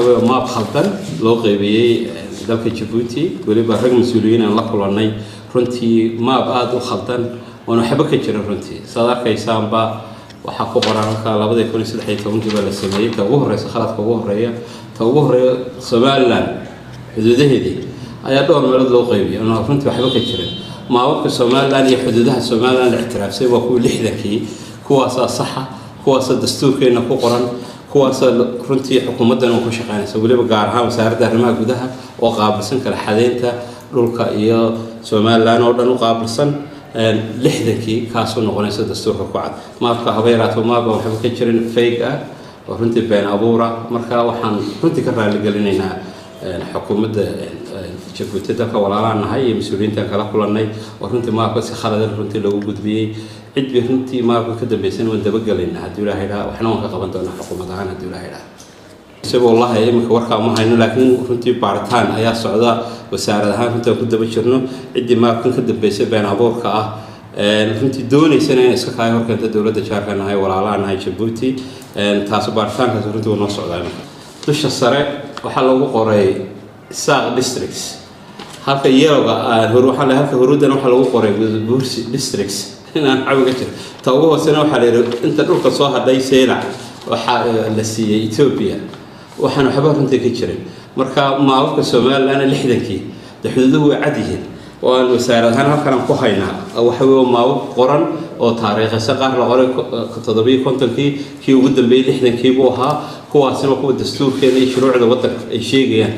Waxa weeye maab khaldan loo qaybiyey dalka Jabuuti. Weliba rag mas-uuliyiin aan la kulannay, runtii maab aada u khaldan oon waxba ka jirin. Runtii saad arkaysaanba waxaa ku qoran halkaa 2013-kii baa la sameeyey. Ta ugu horeysa, khaladka ugu horeeya, ta ugu horeeya, Somaliland xuduudaheedii ayaa dhowr meelood loo qaybiyay oon runtii waxba ka jirin. Maababka Somaliland iyo xuduudaha Somaliland la ictiraafsay waa kuwii 60-kii. Kuwaasaa saxa, kuwaasaa dastuurkeena ku qoran, kuwaasaa runtii xukuumaddan ku shaqeynaysa, weliba gaar ahaan Wasaaradda Arrimaha Gudaha oo qaabilsan kala xadeynta dhulka iyo Somaliland oo dhan u qaabilsan. 60-kii kaasuu noqonaysa dastuurka ku cad. Maabka haba yaraato maabba waxba ka jirin, fake ah oo runtii been abuura. Marka waxaan runtii ka raaligelinaynaa xukuumadda Jabuuti, dalka walaalaan nahay, iyo mas-uuliyiintaan kala kulannay oo runtii maabka si khaladan runtii loogu gudbiyey. Cid bay runtii maabka ka dambeysana waan dabagelaynaa haddii Ilaha idhaha, waxna waan ka qaban doonaa xukuumad ahaan haddii Ilaha idhaha. Isaga wallahi iminka warkaa ma hayno, laakiin runtii baaritaan ayaa socda. Wasaarad ahaan runtii aan ku daba jirno ciddii maabkan ka dambeysay been abuurka ah, runtii doonaysana inay iska kaaga horkeento dowladda jaarka nahay, walaalaha nahay, Jabuuti. Taas baaritaankaas runtii wuu noo socdaa iminka. Dusha sare waxaa lagu qoray Saaq districts, halka yelowga waxaa halka huruudana waxaa lagu qoray Buursi districts inaan cawi ka jiro. Ta ugu hoosena waxaa la yidhi inta dhulka soo hadhay Seylac waxaa la siiyey Ethiopia. Waxaan waxba runtii ka jirin. Marka maababka Somaliland 60-kii de xuduuduhu way cad yihiin oo aan wasaarad ahaan halkan aan ku haynaa. Waxa weeye maabab qoran oo taariikhaysan, qaar la qoray 57-kii, kii ugu dambeeyey 60-kii buu ahaa. Kuwaasina kuwa dastuurkeena iyo shuruucda waddanka ay sheegayaan.